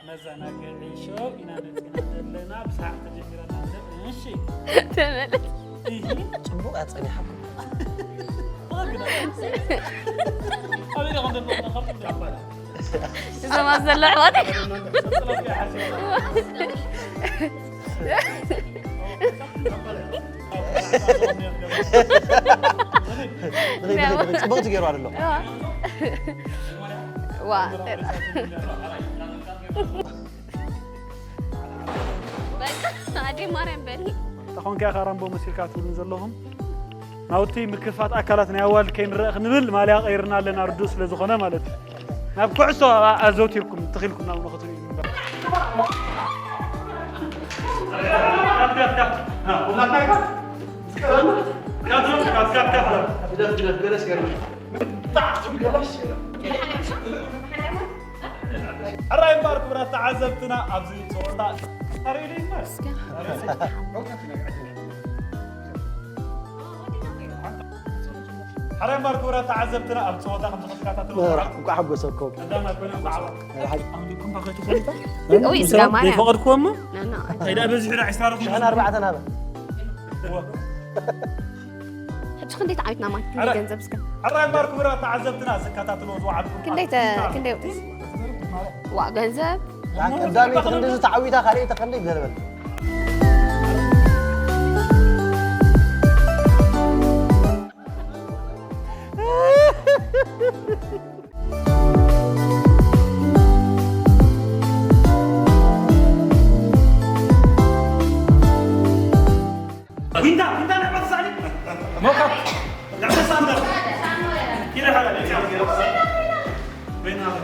መዘናግዒ ሾው ኢና መፂና ዘለና። ብሰዓት ተጀሚረና። እሺ። ተመለስ። እሂ። ፅቡቕ ኣፀኒሓኩም። ኣበይ ዲኹም ዘለኹም? እዞም ኣብ ዘሎ ኣሕዋት ጽቡቕ ትገይሩ ኣሎ። ዋ ኣዴ ማርያም በል ተኾንካ ኢኻ ራምቦ መሲልካ ትብሉን ዘለኹም። ናውቲ ምክፋት ኣካላት ናይ ኣዋልድ ከይንረአ ክንብል ማልያ ቀይርና ኣለና፣ ርዱእ ስለ ዝኾነ ማለት እዩ። ናብ ኩዕሶ ኣዘውቲርኩም ትኽኢልኩም ናብኡ ንኽትርእዩ። ሕራይ እምበኣር ክቡራት ተዓዘብትና ኣብዚ ፀወታ ተሪሉ ይመስ ሕራይ እምበኣር ክቡራት ተዓዘብትና ኣብ ፀወታ ከም ዝኽትካታተሉ እንኳዕ ሓጎሰኩም። ቀዳማይ ኮይኖም ብዓወት ኣምልኩም ባኸቱ ኡይ ስጋ ማርያም ፈቐድኩዎ እሞ ናና እንታይ ደኣ በዚሑ ዳ ዕስራ ረኹም ሽሕን ኣርባዕተን ሃበ። ሕጂ ክንደይ ተዓዊትና ማለት ክንደይ ገንዘብ እስከ ሕራይ እምበኣር ክቡራት ተዓዘብትና ዝከታተልዎ ዝወዓልኩም ክንደይ ተ- ክንደይ ዋ ገንዘብ ቀዳመይቲ ክንዲ ዝተዓዊታ ካልኣይቲ ክንዲ ገለበል። ዊንታ ዊንታ ንዕመት ሳኒ ሞካ ንዕመት ሳኒ ኪለ ሓላ በይን ሃገር